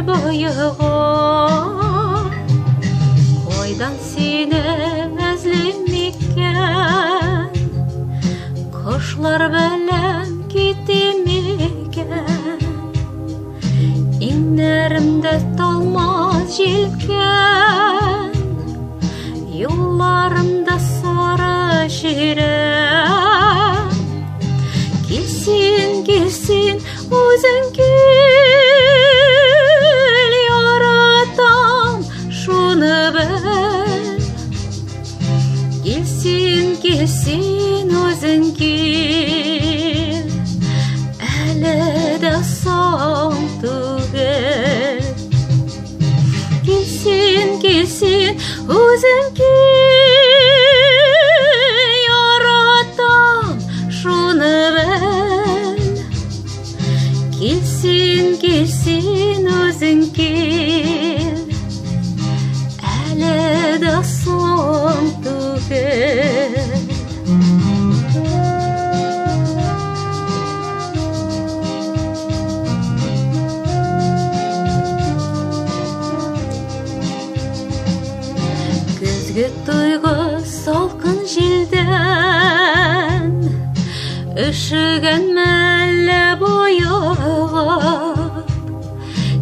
боегып. Кайдан сине эзлим микән? Кошлар белән китим микән? Иңнәремдә талмас җилкән, Юлларымда сары чирәм. Килсин, килсин, үзең кил, Яратам, шуны бел. Килсин, килсин, үзең кил, Әле дә соң түгел. Килсин, килсин, үзең кил, Яратам, шуны бел. Килсин, килсин, үзең кил, Әле дә соң түгел. Көзге тойгы салкын җилдән Өшегән мәллә боегып.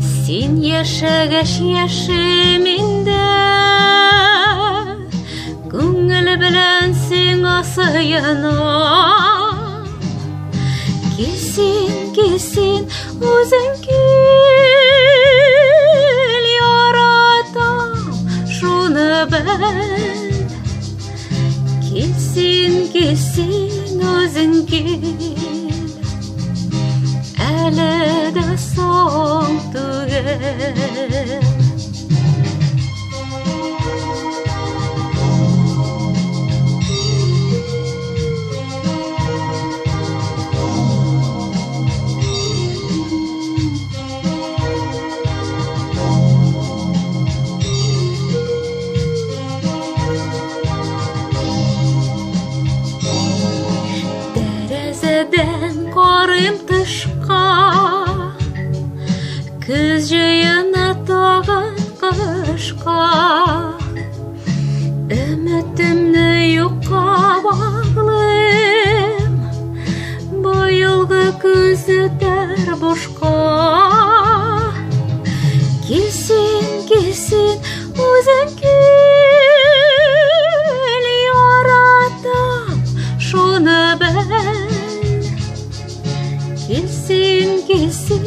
Син яшәгәч яшим инде, Күңел белән сиңа сыенам. Килсин, килсин, үзең кил, Яратам, шуны бел. Килсин, килсин, үзең кил, Әле дә соң түгел. Тәрәзәдән карыйм тышка, Көз җыена тагын кышка. Өметемне юкка баглыйм, Быелгы көз үтәр бушка. Килсен, килсен, үзең кил, Яратам, шуны бел. Килсен, килсен,